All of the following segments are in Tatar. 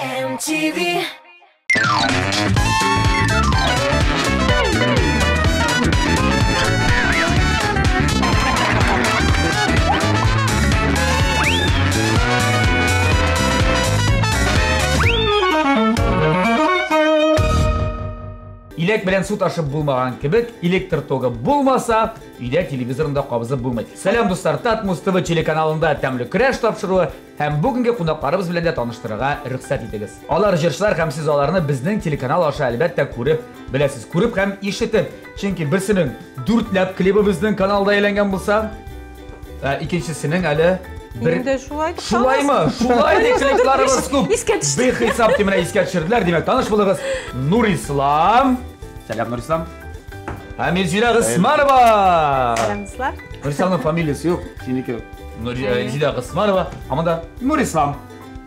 MTV. Иләк белән су ташып булмаган кебек, электр тогы булмаса, өйдә телевизорын да кабызып булмый. Сәлам, дуслар, Татмус ТВ телеканалында тәмле көрәш тапшыруы һәм бүгенге кунакларыбыз белән дә таныштырырга рөхсәт итегез. Алар җырчылар һәм сез аларны безнең телеканал аша әлбәттә күреп беләсез, күреп һәм ишетеп. Чөнки берсенең дүртләп клибы безнең каналда әйләнгән булса, ә икенчесенең әле бер Инде шулай дип Шулаймы? Шулай дип клипларыбыз күп. Искә төште. Бихисап дип менә искә төшерделәр. Димәк, таныш булыгыз. Нурислам. Сәлам, Нурислам. Һәм Илзирә Госманова. Сәлам, дуслар. Нурисламның фамилиясе юк, синеке Илзирә Госманова, ә монда Нурислам.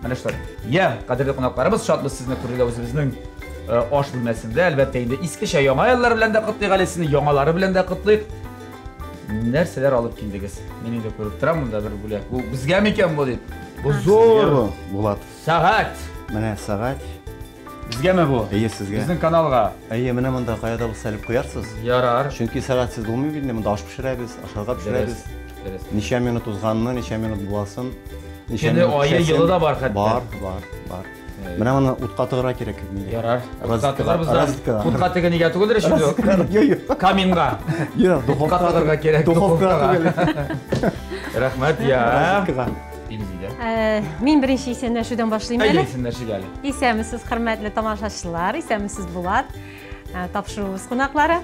Менә шулай. Я, кадерле кунакларыбыз, шатбыз сезне күрергә үзебезнең аш бүлмәсендә. Әлбәттә инде искечә яңа еллар белән дә котлыйк әле сезне, яңалары белән дә котлыйк. Нәрсәләр алып килдегез? Мин инде күреп торам монда бер бүләк. Бу безгә микән бу дип. Бу зур Бу, Булат. сәгать. Менә сәгать. Безгәме бу? Әйе, сезгә. Безнең каналга. Әйе, менә монда кая да булса элеп куярсыз. Ярар. Чөнки сәгатьсез булмый бит инде, монда аш пешерәбез, ашарга пешерәбез. Дөрес. Ничә минут узганны, ничә минут буласын, ничә Көне, минут ае, пешәсен. елы да бар хәтта. Бар, бар, бар. Менә моны утка тыгырга кирәк. нигә? Ярар. Утка Розеткага, тыгарбыз да. розеткага. Утка теге нигә түгелдер инде. Юк, юк. Каминга. Юк, Утка духовкага тыгырга кирәк. Духовкага түгел. Рәхмәт, я. Розеткага. Илзидә. Мин беренче исәнләшүдән башлыйм Әйдә әле. исәнләшик әле. Исәнмесез, хөрмәтле тамашачылар, исәнмесез, Булат, тапшыруыбыз кунаклары.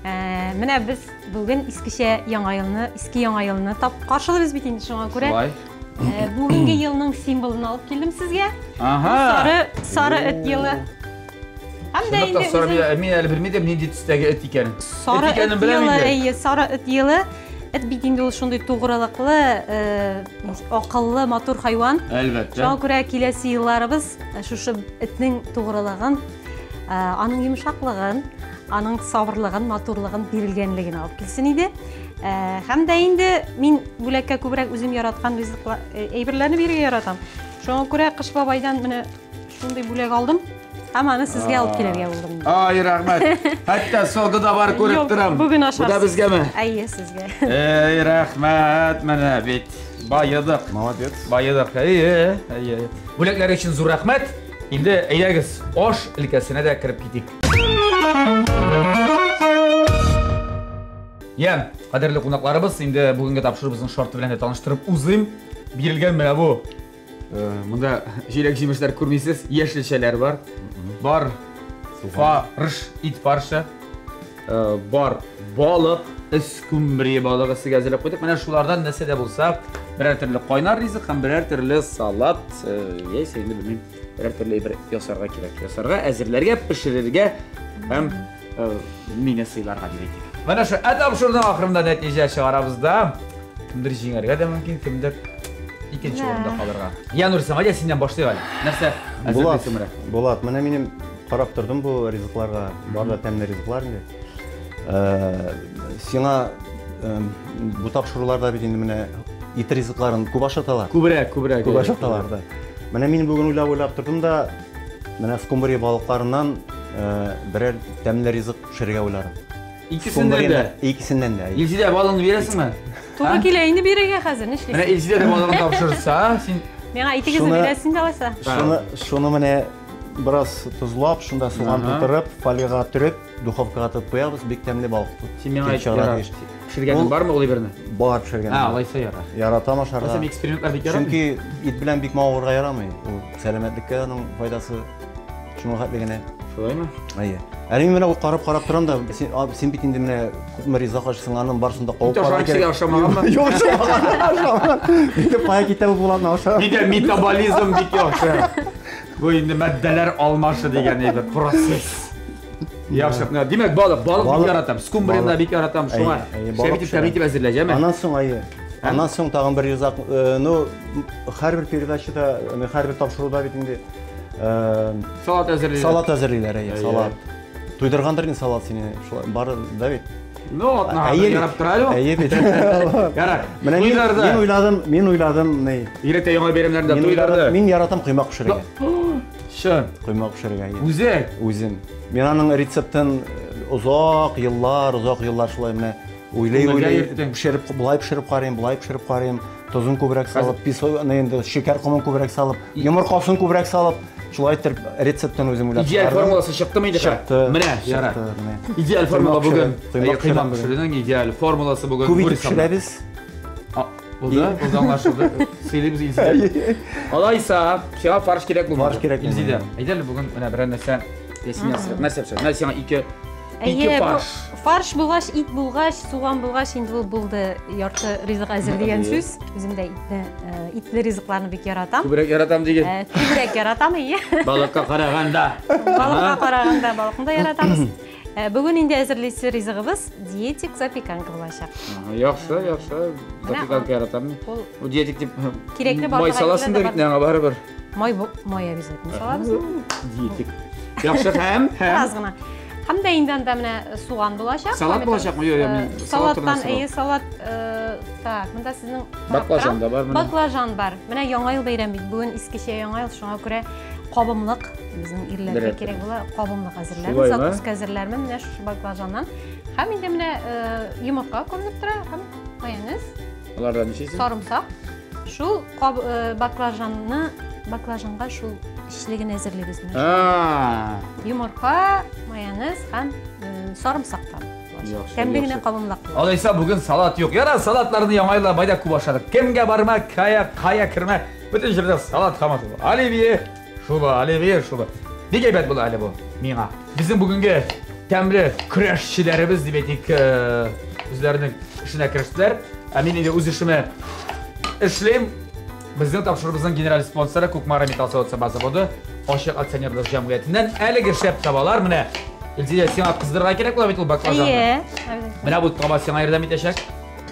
Менә без бүген искечә яңа елны, иске яңа елны тап каршылыйбыз бит инде, шуңа күрә. Шулай. Бүгенге елның символын алып килдем сезгә. Ага. Сары, сары эт елы. Һәм дә Чынлап та инде сары үзем мин әле белмидем нинди төстәге эт икәнен. Сары Эт икәнен эт беләм елы, инде. әйе, сары эт елы. Эт бит инде ул шундый тугрылыклы, акыллы, матур хайван. Әлбәттә. Шуңа күрә киләсе елларыбыз шушы этнең тугрылыгын, аның йомшаклыгын, аның сабырлыгын, матурлыгын, бирелгәнлеген алып килсен иде. Һәм дә инде мин бүләккә күбрәк үзем яраткан ризыклар, әйберләрне бирергә яратам. Шуңа күрә Кыш бабайдан менә шундый бүләк алдым. Һәм аны сезгә алып килергә булдым инде. Ай, рәхмәт. Хәтта согы да бар күреп Юк, торам. Бүген Бу ашарсыз. да безгәме? Әйе, сезгә. Эй, рәхмәт, менә бит. Байыдык. Молодец. Байыдык. Әйе, әйе. Бүләкләр өчен зур рәхмәт. Инде әйдәгез, аш өлкәсенә дә кереп китик. Я, кадерле кунакларыбыз, инде бүгенге тапшыруыбызның шарты белән дә таныштырып узыйм. Бирелгән менә бу монда җиләк-җимешләр күрмисез, яшелчәләр бар. Бар фарш, ит фаршы, бар балык, эскумбрия балыгы сезгә әзерләп куйдык. Менә шулардан нәрсә дә булса, берәр төрле кайнар ризык һәм берәр төрле салат, яисә инде белмим, берәр төрле әйбер ясарга кирәк. Ясарга, әзерләргә, пешерергә һәм мине сыйларга дип әйтик. Менә шу ә тапшыруның ахырында нәтиҗә чыгарабыз да. Кемдер җиңәргә дә мөмкин, кемдер икенче урында калырга. Я, Нурислам, әйдә синнән башлыйк әле. Нәрсә Булат, әзерлисең менә? Булат, менә минем карап тордым бу ризыкларга, бар да тәмле ризыклар инде. Сиңа бу тапшыруларда бит инде менә ит ризыкларын күп ашаталар. Күбрәк, күбрәк. Күп ашаталар да. Менә мин бүген уйлап-уйлап тордым да, менә скумбрия балыкларыннан берәр тәмле ризык пешерергә уйладым. Икесеннән дә. Икесеннән дә. Илзидә балыңны бирәсеңме? Туры килә инде бирергә хәзер, Менә нишлисең? Илзидә дә балыгын тапшырса, син Миңа итегезне бирәсең дә алайса. Шуны, шуны менә бераз тозлап, шунда суган тутырып, фольгага төреп, духовкага тыгып куябыз, бик тәмле балык. Син миңа Килеп әйт, чыгарга ярар. тиеш. Пешергәнең Ул- бармы ул әйберне? Бар пешергәнем. А, алайса ярар. Яратам ашарга. Алайса мин экспериментлар бик яратмыйм. Чөнки ит белән бик мавыгырга ярамый. Ул сәламәтлеккә аның файдасы шуңа хәтле генә. Шулаймы? Әйе. Әле мин менә карап-карап торам да, син, син бит инде менә күпме ризык ашыйсың, аның барысын да кабып Ит ашаган кешегә ашамаганмы? Юк, ашамаган, ашамаган. Инде кая китә бу Булатны аша. Нигә метаболизм бик яхшы. Бу инде матдәләр алмашы дигән әйбер, процесс. Яхшы. Менә, Димәк, балык, балык бик Балык. яратам. Скумбрияны да Балык. бик яратам. Шуңа Әйе, әйе, шәп балык итеп, тәмле итеп әзерлә, җәме? Аннан соң әйе. Аннан соң тагын бер ризык, ну, һәрбер передачада, һәрбер тапшыруда бит инде Салат әзерлиләр. Салат әзерлиләр, әйе, Әйе. салат. Туйдыргандыр инде салат сине, шулай бары да бит. Ну, атна Әйе бит. ярап тора әле ул. Әйе бит. Ярар. Менә мин, Туйдырды. мин уйладым, мин уйладым, ни. Бигрәк тә яңа бәйрәмнәрдә Мин уйладым, туйдырды. мин яратам коймак пешерергә. Чын. Коймак пешерергә. Үзе? Үзем. Мин аның рецептын озак еллар, озак еллар шулай менә уйлый-уйлый пешереп, болай пешереп карыйм, болай пешереп карыйм. Тозын күбрәк салып, песок, инде шикәр комын күбрәк салып, йомыркасын күбрәк салып, шулай итеп рецептын үзем уйлап Идеаль формуласы чыктымы инде? Чыкты. Менә, ярар. Идеаль формула бүген. Коймак пешерүнең идеаль формуласы бүген. Күп итеп пешерәбез. Булды, булды, аңлашылды. Сөйлибез Илзидә. Алайса, сиңа фарш кирәк булмады. Фарш кирәк булмады. Илзидә, әйдә әле бүген менә берәр нәрсә нәрсә пешер. Менә сиңа ике ике фарш. Фарш булгач, ит булгач, суган булгач, инде ул булды, ярты ризык әзер дигән сүз. Үзем дә итне, итле ризыкларны бик яратам. Күбрәк яратам диген. Күбрәк яратам, ие. Балыкка караганда. Балыкка караганда балыкны да яратабыз. Бүген инде әзерлисе ризыгыбыз диетик запеканка булачак. Яхшы, яхшы. Запеканка яратам мин. Бу диетик дип кирәкле май саласың да бит аңа барыбер. Май май обязательно салабыз. Диетик. Яхшы һәм аз гына. Һәм дә инде анда менә суган булачак. Салат булачакмы? Юк, юк, мин салаттан, әйе, салат, так, монда сезнең баклажан да бар менә. Баклажан бар. Менә Яңа ел бәйрәм бит. Бүген искечә Яңа ел, шуңа күрә кабымлык безнең ирләргә кирәк була, кабымлык әзерләрмен, закуска әзерләрмен менә шушы баклажаннан. Һәм инде менә йомырка күренеп тора, һәм майонез. Алардан ничәсе? Сарымсак. Шул баклажанны, баклажанга шул эчлеген әзерлибез менә. Йомырка, майонез һәм сарымсактан. Тәмле генә кабымлык. Алайса бүген салат юк. Яра, салатларны яңа елда байда күп ашадык. Кемгә барма, кая, кая кермә. Бөтен җирдә салат һаман шул. Оливье, шуба, оливье, шуба. Бик әйбәт була әле бу миңа. Безнең бүгенге тәмле көрәшчеләребез дип әйтик, үзләренең эшенә керештеләр. Ә мин инде үз эшемә эшлим. Безнең тапшыруыбызның генераль спонсоры Кукмара металл савыт-саба заводы ачык акционерлык җәмгыятеннән әлеге шәп табалар. Менә Илзидә, сиңа кыздырырга кирәк була бит ул баклажанны. Әйе. Менә бу таба сиңа ярдәм итәчәк.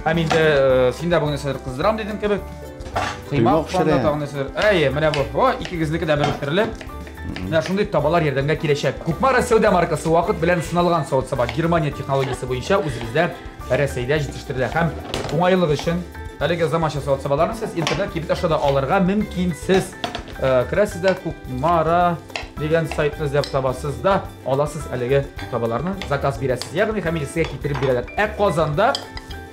Һәм инде син дә бүген нәрсәдер кыздырам дидең кебек. Коймак пешерә. Тагын нәрсәдер. Әйе, менә бу. О, икегезнеке дә бер үк төрле. Менә шундый табалар ярдәмгә киләчәк. Кукмара сәүдә маркасы вакыт белән сыналган савыт-саба Германия технологиясе буенча үзебездә Рәсәйдә җитештерелә һәм уңайлык өчен әлеге заманча савыт-сабаларны сез интернет кибет аша да алырга мөмкинсез. Керәсез дә Кукмара дигән сайтны эзләп табасыз да аласыз әлеге табаларны, заказ бирәсез. Ягъни һәм сезгә китереп бирәләр. Ә Казанда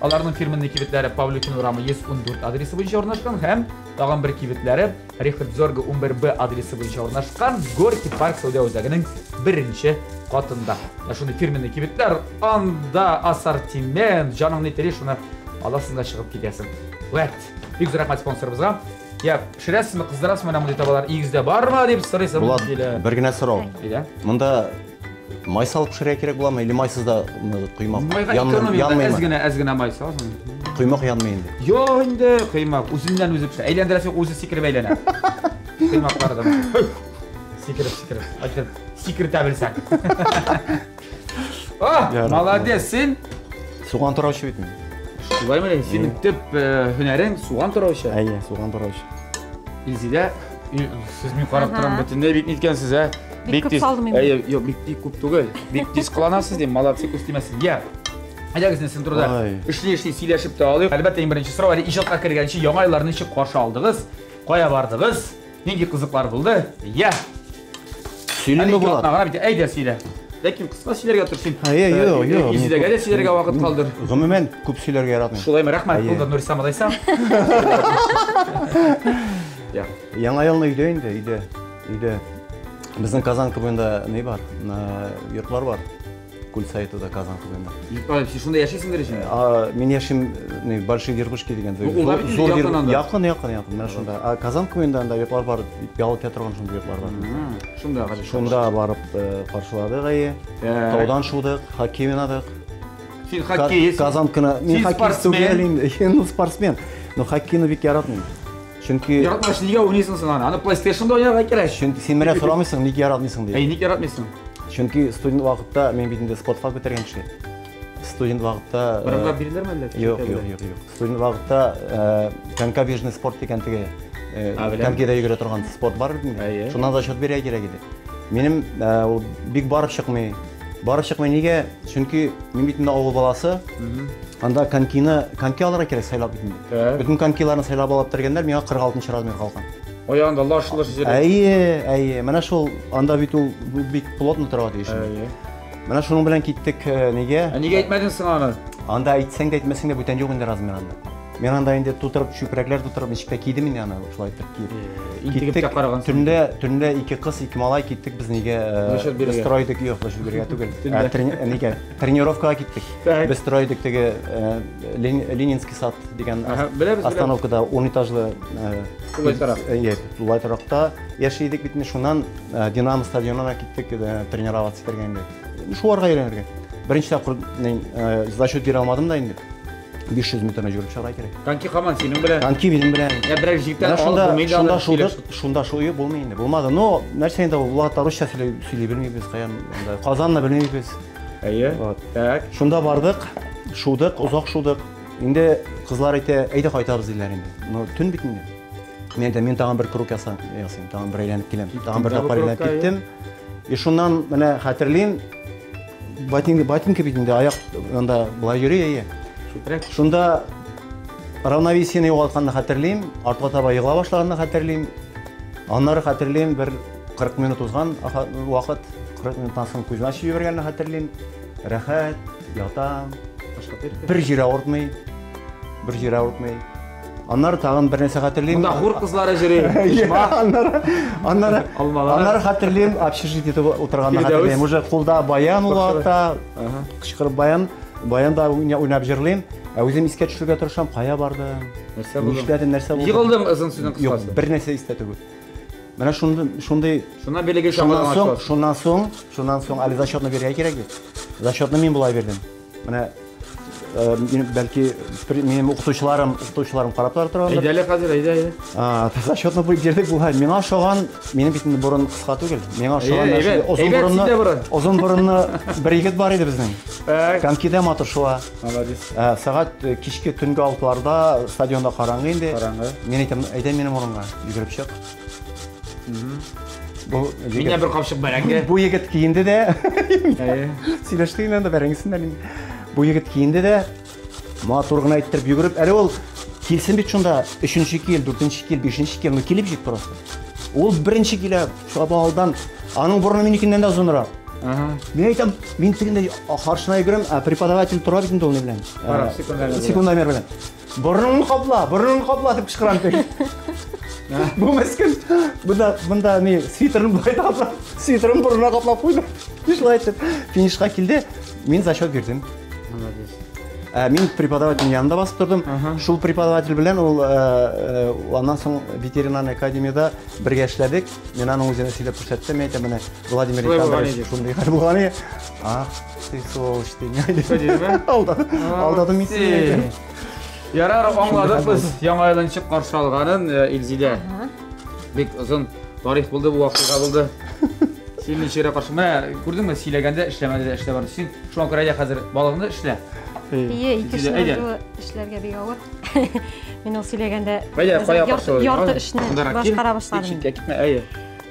аларның фирменный кибетләре Павлюкин урамы 114 адресы буенча урнашкан һәм тагын бер кибетләре Рихард Зорга 11Б адресы буенча урнашкан Горький парк сәүдә үзәгенең беренче катында. Ә шундый фирменный кибетләр, анда ассортимент, җаның ни тели, шуны аласың да чыгып китәсең. Вәт, бик зур рәхмәт спонсорыбызга. Я, пешерәсезме, кыздырасызмы менә мондый табалар? Өегездә бармы дип сорыйсың. Булат, бер генә сорау. Әйдә. Монда май салып пешерергә кирәк буламы или майсыз да коймак? Майга экономия, әз генә, әз генә май саласың. Коймак янмый инде. Юк инде, коймак үзеннән үзе пешә. Әйләндерәсең, үзе сикереп әйләнә. Коймаклар да. Сикереп, сикереп. Әйтеп, сикертә белсәң. О, молодец, син. Суган тураучы бит мин. Шулаймы? Синең төп һөнәрең суган тураучы. Әйе, суган тураучы. Илзидә, сез мин карап торам, бөтенләй бик ниткәнсез, ә? Бик күп салдым инде. Әйе, юк, бик бик күп түгел. Бик тиз кыланасыз дим, молодцы, күз тимәсен. Я. Әйдәгез, син турыда эшли-эшли сөйләшеп тә алыйк. Әлбәттә, иң беренче сорау, әле иҗатка кергәнче яңа елларны ничек каршы алдыгыз? Кая бардыгыз? Нинди кызыклар булды? Я. Сөйлиме Булат? Әйдә сөйлә. Ләкин кыска сөйләргә тырышыйм. Әйе, юк, юк. Илзидәгә дә сөйләргә вакыт калдыр. Гомумән, күп сөйләргә яратмыйм. Шулаймы, рәхмәт. Булды, Нурислам алайса. Яңа елны өйдә инде, өйдә. Өйдә. Безнең Казанка буенда ни бар? Йортлар бар. Кульсаитуда Казанка буенда. Син шунда яшисеңдер ич инде? Мин яшим, ни, Большие Дербышки дигән. Зур якын, якын, якын. Менә шунда. А Казанка буенда анда йортлар бар, ял итә торган шундый йортлар бар. Шунда гаҗәп. Шунда барып каршыладык, әйе. Таудан шудык, хоккей уйнадык. Син хоккеист. Казанканы. Мин хоккеист түгел инде. Ну, спортсмен. Но хоккейны бик яратмыйм. Чөнки яратмагач нигә уйныйсың соң аны? Аны PlayStation'да уйнарга кирәк. Чөнки син менә сорамыйсың, ник яратмыйсың дип. Әй, ник яратмыйсың? Чөнки студент вакытта мин бит инде спортфак бетергән кеше. Студент вакытта Бырымга бирделәрме әллә? Юк, юк, юк, юк. Студент вакытта конькобежный спорт дигән теге конькида йөгерә торган спорт бар бит инде. Шуннан зачет бирергә кирәк иде. Минем ул бик барып чыкмый. Барып чыкмый нигә? Чөнки мин бит инде авыл баласы. Анда конькины, коньки алырга кирәк сайлап бит инде. Бөтен конькиларны сайлап алып бетергәннәр, миңа 46 размер калган. Аягында лаш-лош җире. Әйе, әйе. Менә шул анда бит ул бик плотно тора тиеш. Әйе. Менә шуның белән киттек нигә? Ә нигә әйтмәдең соң аны? Анда әйтсәң дә әйтмәсәң дә бүтән юк инде размер анда. Мин анда инде тутырып, чүпрәкләр тутырып ничек тә кидем инде аны, шулай итеп киеп. Интегеп тә карагансың. Төнлә, төнлә ике кыз, ике малай киттек без нигә? Зачет бирергә. Без тора идек, юк, зачет бирергә түгел. Төнлә. Нигә? Тренировкага киттек. Так. Без тора идек теге Ленинский сад дигән Ага, беләбез, беләбез. остановкада 10 этажлы Тулай торак. Әйе, тулай торакта яши идек бит инде. Шуннан Динамо стадионына киттек тренироваться итәргә инде. Шуарга өйрәнергә. Беренче тапкыр зачет бирә алмадым да инде. 500 метрны йөреп чыгарга кирәк. Коньки һаман синең белән. Коньки минем белән. Я берәр җирдән Менә алып шунда, булмый инде шунда аны шудык, сөйләшеп. шунда шуы булмый инде. Булмады. Но нәрсә инде ул вакытта русча сөйли, сөйли белмибез, каян анда. Казанны белмибез. Әйе. Вот. Так. Шунда бардык, шудык, озак шудык. Инде кызлар әйтә, әйдә кайтабыз диләр инде. Но төн бит инде. Мин әйтәм, мин тагын бер круг ясам, ясыйм, тагын бер әйләнеп киләм. Тагын бер дә бу тапкыр әйләнеп кругка, әйе. киттем. И шуннан менә хәтерлим, ботинка, ботинка бит инде аяк анда болай йөри, әйе. Чүпрәк. Шунда равновесиене югалтканны хәтерлим, артка таба егыла башлаганны хәтерлим. Аннары хәтерлим, бер 40 минут узган вакыт, 40 минуттан соң күзне ачып җибәргәнне хәтерлим. Рәхәт, ятам. Бер җир авыртмый, бер җир авыртмый. Аннары тагын бер нәрсә хәтерлим. Монда хур кызлары җыри. Аннары, аннары, Алмалар. аннары хәтерлим, общежитиедә утырганны Фирдәүс. хәтерлим. Уже кулда баян ул вакытта, кычкырып баян, баянда уйнап җырлыйм. Ә үзем искә төшерергә тырышам, кая бардым, Нәрсә булды? нишләдем, нәрсә булды. Егылдым озын сүзнең Юк, кыскасы. бер нәрсә истә түгел. Менә шундый, шундый Шуннан бирле гел Шуннан чаңгыдан соң, ашасың. шуннан соң, шуннан соң әле зачетны бирергә кирәк бит. Зачетны мин болай бирдем. Менә мин, бәлки минем укытучыларым, укытучыларым карап тора торгандыр. Әйдә әле хәзер, әйдә, әйдә. Зачетны бирдек болай. Миңа ошаган, минем бит инде борын кыска түгел. Миңа ошаган Әйе, нәрсә, әйбәт, озын әйбәт, борынны, синдә борын. озын борынны бер егет бар иде безнең. Так. Конькида матур шуа. Молодец. Сәгать кичке төнге алтыларда стадионда караңгы инде. Караңгы. Мин әйтәм, әйдә минем урынга, йөгереп чык. Бу егет. Миннән бер капчык бәрәңге. Бу егет киенде дә. Әйе. Сөйләштек инде анда бәрәңгесеннән инде. Бу егет киенде дә, матур гына иттереп йөгереп, әле ул килсен бит шунда, өченче кил, дүртенче кил, бишенче кил, ну килеп җит просто. Ул беренче килә, чаба алдан, аның борыны минекеннән дә озынрак. Ага. Мин әйтәм, мин тегендә каршына йөгерәм, ә преподаватель тора бит инде ул ни белән. Карап, секундомер белән. Секундомер белән. Борыныңны капла, борыныңны капла дип кычкырам теге. Бу мескен, бunda, бunda ни, свитерын болай каплап, свитерын борынына каплап куйды. Шулай итеп, финишка килде. Мин зачет бирдем. Молодец. Мин преподаватель янында басып тордым. Шул преподаватель белән ул, аннан соң ветеринарный академияда бергә эшләдек. Мин аның үзенә сөйләп күрсәттем. Мин әйтәм, менә Владимир Шулай булган Александрович иде. шундый хәл булган иде. Ах, ты сволочь, ты не Дидеме? Алдадым, алдадым мин сине. Ярар, аңладык без яңа елын ничек каршы алганын, Илзидә. Бик озын тарих булды, бу вакыйга булды. Син ничегрәк каршы? Менә күрдеңме, сөйләгәндә эшләмәде дә эшләп барды. Син шуңа күрә әйдә хәзер балыгыңны эшлә. Ие, ике Илзидә, эшне әйдә. бер эшләргә бик авыр. Мин ул сөйләгәндә Әйдә, кая каршы? ярты эшне Мондарак кил. башкара Тик башладым. читкә китмә, әйе.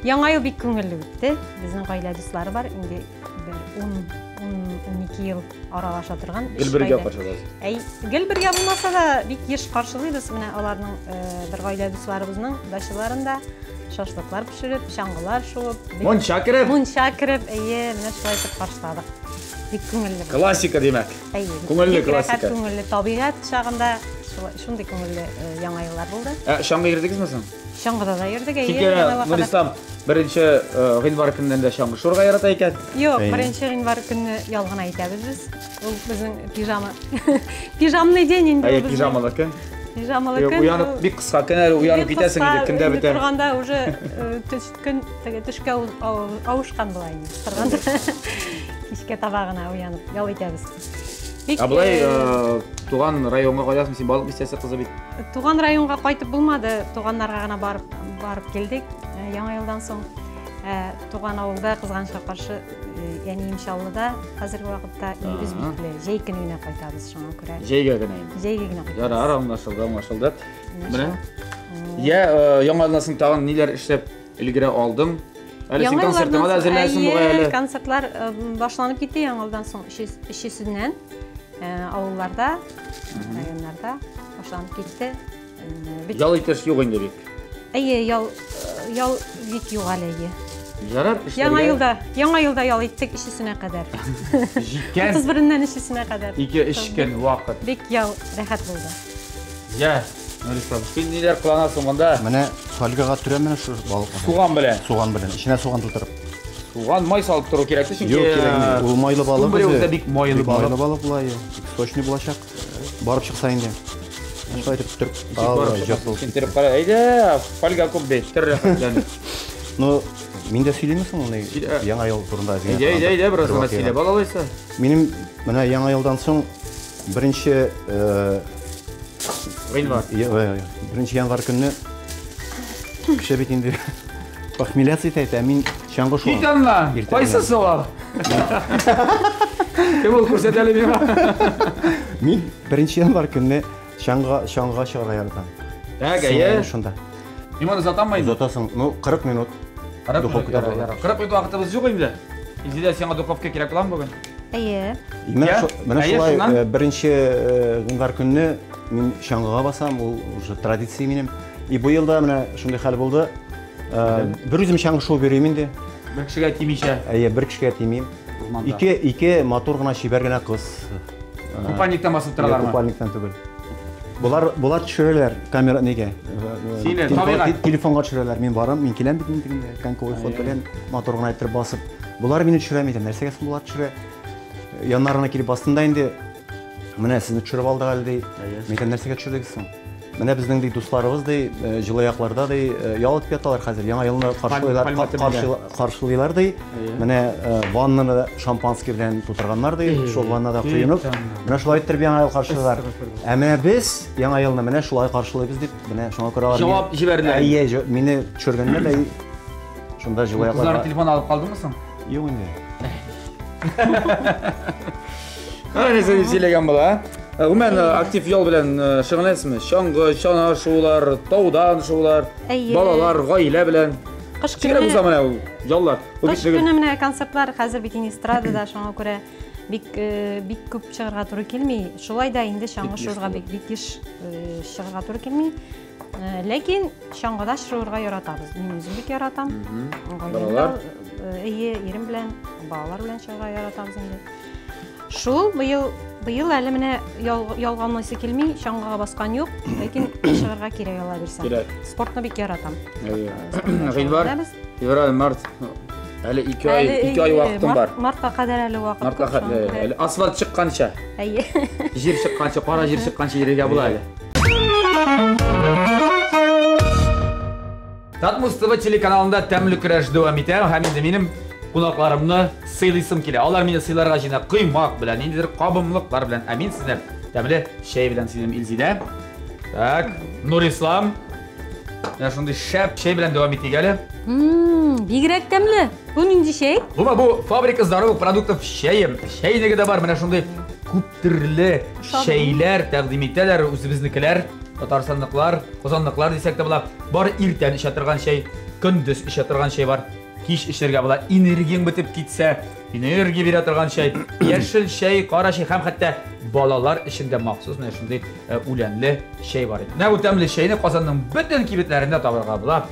Яңа ел бик күңелле үтте. Безнең гаилә дуслары бар. Инде бер ун, ун, унике ел аралаша торган Гел өч бергә гаилә. каршылайсыз. Әй, гел бергә булмаса да бик еш каршылыйбыз. Менә аларның бер гаилә дусларыбызның дачаларында шашлыклар пешереп, чаңгылар шуып, бик Мунча кереп. Мунча кереп, әйе, менә шулай итеп каршыладык. Бик күңелле булды. Классика димәк. Әйе, бик Күңелле бик рәхәт, классика. күңелле табигать чагында шундый күңелле яңа еллар булды. Чаңгы йөрдегезме соң? Чаңгыда да йөрдек, әйе, Чөнки яңа елга кадәр. Нурислам беренче гыйнвар көненнән дә чаңгы шуырга ярата икән. Юк, Әйе. беренче гыйнвар көнне ял гына итәбез без. Ул безнең пижама. Пижамный день инде Әйе, ул безнең. пижамалы көн. Пижамалы Юк, көн. уянып, бик кыска көн әле, уянып Бик китәсең кыска, инде, көндә инде бетә. Торганда уже төш көн, теге төшкә авышкан була инде. Торганда кичкә таба гына уянып ял итәбез. Бик, Ә болай, туган районга кайтасың, син Балык бистәсе кызы бит. Туган районга кайтып булмады, туганнарга гына барып килдек, яңа елдан соң. Туган авылда кызганычка каршы, әнием Чаллыда хәзерге вакытта өебез бикле. Җәй көне генә кайтабыз, шуңа күрә. Җәйгә генә инде. Җәйгә генә кайтабыз. Ярар, аңлашылды, аңлашылды. Менә Менә. шул. Я, яңа елдан соң тагын ниләр эшләп өлгерә алдың? Әле син Яңа концертыңа да еллардан соң, әзерләнәсең бугай әйе, әле. Концертлар башланып китте яңа елдан соң өчесеннән. Авылларда, районнарда башланып китте. Ял итеш юк инде бик. Әйе, ял ял бик юк әле, әйе. Ярар, эшләргә. Яңа елда ял иттек өчесенә кадәр. Җиткән. 31-ннән өчесенә кадәр. 2-3 көн вакыт. Бик ял рәхәт булды. Я, Нурислам, син ниләр кыланасың монда? Менә фольгага төрәм менә шул балыкны. Суган белән. Суган белән. Эченә суган тутырып. Суган май салып тору кирәк, чөнки Юк, кирәкми. Ул майлы балык үзе. Үзе бик майлы балык. Майлы балык була, бик сочный булачак. Барып чыкса инде. Шулай итеп төреп, Син төреп кара. Әйдә, фольга күп бит, төр рәхәтләнеп. Ну, мин дә сөйлиме соң моны? Яңа ел турында. Әйдә, әйдә, әйдә, бераз гына сөйләп ал алайса. Минем менә яңа елдан соң беренче гыйнвар. Беренче январь көнне кеше бит инде похмеляться итә, ә мин чаңгы шуам. Кит аннан! Кайсысы ул? Кем ул, күрсәт әле миңа. Мин беренче январь көнне чаңга чаңга чыгарга яратам. Так, әйе. Шунда. Мин моны озатаммы инде? Озатасың. Ну, 40 минут. 40 минут, ярар, ярар. 40 минут вакытыбыз юк инде. Илзидә, сиңа духовка кирәк буламы бүген? Әйе. Менә менә шулай беренче гыйнвар көнне мин чаңгыга басам, ул уже традиция минем. И бу елда менә шундый хәл булды. Бер үзем чаңгы шуып йөрим инде. Бер кешегә тимичә. Әйе, бер кешегә тимим. Ике ике матур гына, чибәр генә кыз. Купальниктан басып торалармы? Купальниктан түгел. Болар болар төшерәләр камера нигә? Сине табигать. Телефонга төшерәләр. Мин барам, мин киләм бит инде тегендә коньковый ход белән матур гына итеп басып. Болар мине төшерә микән? Нәрсәгә соң болар төшерә? Яннарына килеп бастым да инде. Менә сезне төшереп алдык әле ди. Микән нәрсәгә төшердегез соң? Менә безнең ди дусларыбыз ди, җылы якларда ди, ял итеп яталар хәзер. Яңа елны каршылыйлар, каршылыйлар ди. Менә ваннаны шампанский белән тутырганнар ди, шул ваннада коенып. Менә шулай иттереп яңа ел каршылыйлар. Ә менә без яңа елны менә шулай каршылыйбыз дип, менә шуңа күрә алар. Җавап җибәрделәр. Әйе, мине төшергәннәр дә шунда җылы якларда. Кызлар телефон алып калдымы соң? Юк инде. Ана нәрсә дип сөйләгән була, а? Гомумән, актив ял белән шөгыльләнәсезме? Чаңгы, чана шуулар, таудан шуулар, балалар, гаилә белән. Кыш көне уза менә ул яллар. Кыш көне менә концертлар хәзер бит инде эстрадада, шуңа күрә бик бик күп чыгарга туры килми. Шулай да инде чаңгы шуырга бик бик еш чыгарга туры килми. Ләкин чаңгыда шуырга яратабыз. Мин үзем бик яратам. Балалар? Әйе, ирем белән, балалар белән чыгарга яратабыз инде. Шул быел быел әле менә ялганлыйсы килми, чаңгыга баскан юк, ләкин чыгарга кирәк ала бирсә. Кирәк. Спортны бик яратам. Әйе. Гыйнвар, февраль, март. Әле 2 ай, 2 ай вакытым бар. Мартка кадәр әле вакыт. Мартка кадәр әле асфальт чыкканча. Әйе. Җир чыкканча, кара җир чыкканча йөрергә була әле. Татмус ТВ телеканалында тәмле көрәш дәвам итә һәм инде минем кунакларымны сыйлыйсым килә. Алар мине сыйларга җыена коймак белән, ниндидер кабымлыклар белән. Ә мин сезне тәмле чәй белән сыйлыйм, Илзидә. Так, Нурислам. Менә шундый шәп чәй белән дәвам итик әле. Бигрәк тәмле. Бу нинди чәй? Бу бу фабрика здоровых продуктов чәе. Чәйнеге дә бар, менә шундый күп төрле чәйләр тәкъдим итәләр үзебезнекеләр, татарстанныкылар, казанныкылар дисәк тә була. Бар иртән эчә торган чәй, көндез эчә торган чәй бар. Кич эчәргә була. Энергияң бетеп китсә, энергия бирә торган чәй, яшел чәй, кара чәй һәм хәтта балалар өчен дә махсус менә шундый үләнле чәй бар. Менә бу тәмле чәйне Казанның бөтен кибетләрендә табарга була.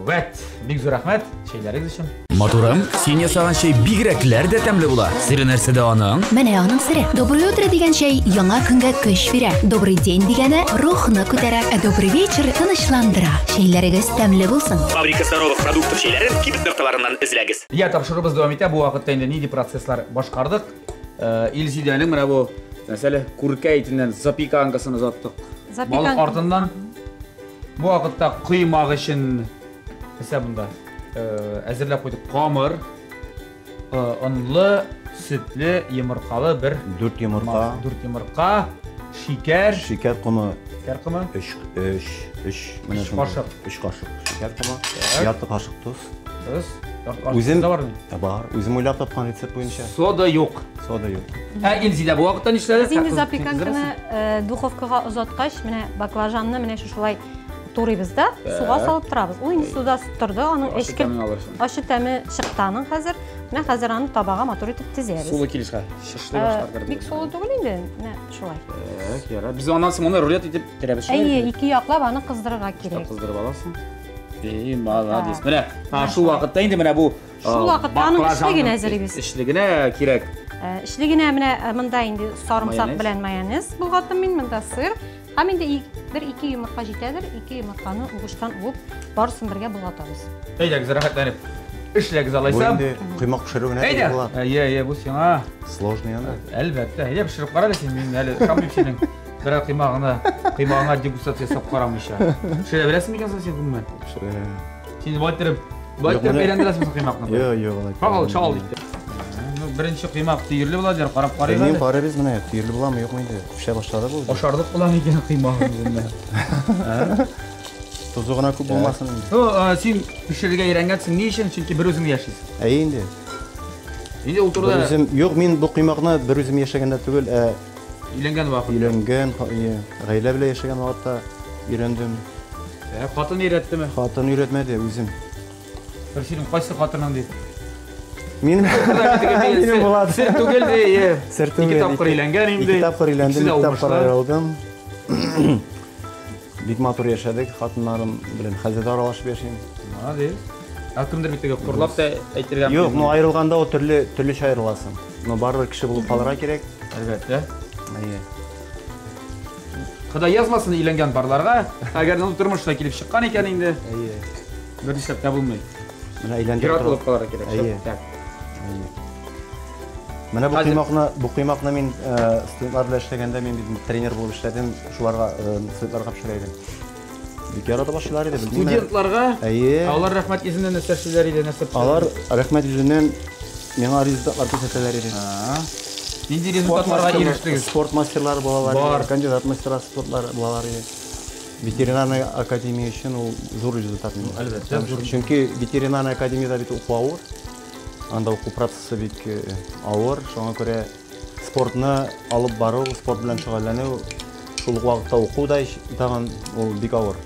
Вәт, бик зур рәхмәт чәйләрегез өчен. Матурым, син ясаган чәй бигрәкләр дә тәмле була. Сере нәрсәдә аның? Менә аның сере. Доброе утро дигән чәй яңа көнгә көч бирә. Добрый день дигәне рухны күтәрә, ә добрый вечер тынычландыра. Чәйләрегез тәмле булсын. Фабрика здоровых продуктов чәйләрен кибет нокталарыннан эзләгез. Я, тапшыруыбыз дәвам итә. Бу вакытта инде нинди процесслар башкардык? Илзидәнең менә бу, мәсәлән, күркә итеннән запеканкасын озаттык. Балык артыннан. Бу вакытта коймак өчен нәрсә монда? Әзерләп куйдык камыр, онлы, сөтле, йомыркалы бер 4 йомырка, 4 йомырка, шикәр, шикәр комы, шикәр комы, 3 3 3 менә шундый. Кашык. 3 кашык шикәр комы, ярты кашык тоз. Тоз. Ярты кашык тоз да бармы? Бар. Үзем уйлап тапкан рецепт буенча. Сода юк. Сода юк. Ә Илзидә бу вакытта нишләде? Без инде запеканканы духовкага озаткач, менә баклажанны менә шушылай турыйбыз да, суга салып торабыз. Ул инде суда торды, аның эчке ачы тәме чыкты аның хәзер. Менә хәзер аны табага матур итеп тезәбез. Сулы килеш хә, шышлый башлар. Бик сулы түгел инде, менә шулай. Так, ярар. Без аннан соң моны рулет итеп терәбез. Әйе, ике яклап аны кыздырырга кирәк. Кыздырып аласың. И, молодец. Менә, шул вакытта инде менә бу Шул вакытта аның эчлеген әзерлибез. Эчлегенә кирәк. Эчлегенә менә монда инде сарымсак белән майонез болгаттым мин, монда сыр. Һәм инде бер-ике йомырка җитәдер, ике йомырканы угычтан уып, барысын бергә болгатабыз. Әйдәгез, рәхәтләнеп эшләгез алайса. Бу инде коймак пешерү генә түгел була. Әйе, әйе, бу сиңа сложный анда. Әлбәттә, әйдә пешереп кара әле син, мин әле ышанмыйм синең берәр коймагына, коймагыңа дегустация ясап карамыйча. Пешерә беләсең микән соң син гомумән? Пешерә. Син болай иттереп, болай иттереп әйләндерәсең коймакны. Юк, юк, алай. Чал, чал итеп. Ну, беренче коймак төерле була диләр, карап карыйк әле. Белмим, карыйбыз менә, төерле буламы, юкмы инде. Пешә башлады бу. Ашарлык була микән коймагы гомумән? Тозы гына күп булмасын инде. Ну, син пешерергә өйрәнгәнсең, ни өчен? Чөнки бер үзең яшисең. Әйе инде. Инде ул турыда Бер үзем, юк, мин бу коймакны бер үзем яшәгәндә түгел, ә өйләнгән вакытта. Өйләнгән, гаилә белән яшәгән вакытта өйрәндем. Ә хатын өйрәттеме? Хатын өйрәтмәде, үзем. Бер синең кайсы хатының дип? Мин Минем булады. Сер түгел ди, е. Сер түгел. Ике тапкыр өйләнгән инде. Ике тапкыр өйләндем, ике тапкыр аерылдым. Бик матур яшәдек, хатыннарым белән хәзер дә аралашып яшим. Молодец. Ә кемдер бит теге хурлап та әйтергә Юк, ну аерылганда ул төрле төрлечә аерыласың. Но барыбер кеше булып калырга кирәк. Әлбәттә. Әйе. Ходай язмасын өйләнгән парларга, әгәр ул тормышта килеп чыккан икән инде. Әйе. Бер нишләп тә булмый. Менә әйләндереп Ир-ат булып калырга кирәк. Әйе. Так. Әйе. Менә бу коймакны, бу коймакны мин э, студентлар белән эшләгәндә мин бит тренер булып эшләдем, шуларга э, студентларга пешерә идем. Бик яратып ашыйлар иде, белмим. Студентларга? Әйе. Ә алар рәхмәт йөзеннән нәрсә эшлиләр иде, нәрсә Алар рәхмәт йөзеннән миңа результатлар күрсәтәләр иде. Нинди результатларга ирештегез? Спорт мастерлары булалар Бар. иде, кандидат мастера спортлары булалар иде. Ветеринарная академия өчен ул зур результат. Әлбәттә, зур. Чөнки ветеринарная академиядә бит уку авыр. Анда уку процессы бик авыр. Шуңа күрә спортны алып бару, спорт белән шөгыльләнү, шул ук вакытта уку да тагын ул бик авыр.